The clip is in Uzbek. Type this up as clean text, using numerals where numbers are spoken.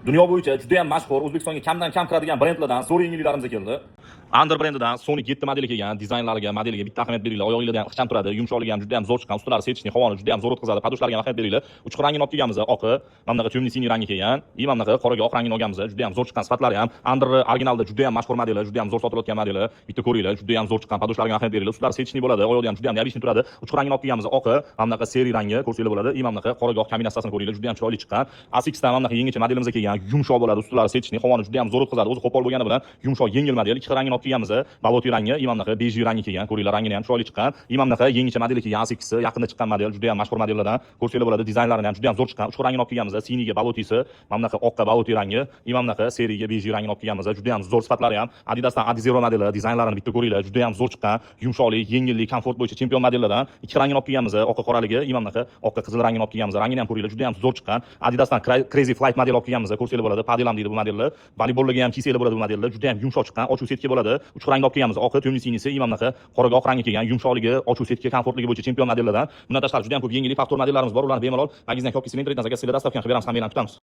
Dunyo bo'yicha juda ham mashhur, O'zbekistonga kamdan kam kiradigan brendlardan zo'r yengilliklarimiz keldi. Under brendidan Sonic 7 modeli kelgan, dizaynlariga, modeliga bitta ahamiyat beringlar. Oyoqlarida ham ixcham turadi, yumshoqligi ham juda ham zo'r chiqqan, ustilari сеточный, havoni juda ham zo'r o'tkazadi. Подошва larga ham ahamiyat beringlar. Uch xil rangini olib kelganmiz, oqi, mana bunaqa темный синий rangi kelgan, и mana bunaqa qoraga oq rangini olganmiz, juda ham zo'r chiqqan sifatlari ham. Under originalda juda ham mashhur modeli, juda ham zo'r sotilayotgan modeli. Bitta ko'ringlar, juda ham zo'r chiqqan, подошва larga ham ahamiyat beringlar. Ustilari сеточный bo'ladi, oyoqda ham juda ham необычный turadi. Uch xil rangini olib kelganmiz, oqi, mana bunaqa серый rangi ko'rsanglar bo'ladi, и mana bunaqa qoraga oq kombinatsiyasini ko'ringlar, juda ham chiroyli chiqqan. Asics'dan mana bunaqa yangicha modelimiz kelgan, yumshoq bo'ladi, ustilari сеточный, havoni juda ham zo'r o'tkazadi. O'zi qo'pol bo'lgani bilan yumshoq, yengil model. Ikki xil rangini olib kelganmiz, болотный rangi, и mana bunaqa бежевый rangi kelgan, ko'ringlar, rangini ham chiroyli chiqqan. И mana bunaqa yangicha modeli kelgan Asics, yaqinda chiqqan model, juda ham mashhur modellardan ko'rsanglar bo'ladi, dizaynlarini ham juda ham zo'r chiqqan. Uch xil rangini olib kelganmiz, синий ga болотный si, mana bunaqa oqqa болотный rangi, и mana bunaqa серый ga бежевый rangini olib kelganmiz, juda ham zo'r sifatlari ham. Adidasdan Adizero modeli, dizaynlarini bitta ko'ringlar, juda ham zo'r chiqqan, yumshoqlik, yengillik, komfort bo'yicha chempion modellardan. Ikki xil rangini olib kelganmiz, oqqa qoraligi, и mana bunaqa oqqa qizil rangini olib kelganmiz, rangini ham ko'ringlar, juda ham zo'r chiqqan. Adidasdan Crazy Flight modeli olib kelganmiz, ko'rsanglar bo'ladi, padel ham deydi bu modelni, voleybollarga ham kiysanglar bo'ladi bu modelni, juda ham yumshoq chiqqan, ochuv сетка bo'ladi. Uch xil rangda olib kelganmiz, oqi, темный синий si, и mana bunaqa qoraga oq rangi kelgan, yumshoqligi, ochuv сетка, komfortligi bo'yicha chempion modellardan. Bundan tashqari juda ham ko'p yengillik, faktor modellarimiz bor, ularni bemalol magazindan olib kelsanglar, internetdan заказ qilsanglar, доставка qilib beramiz, hammanglarni kutamiz.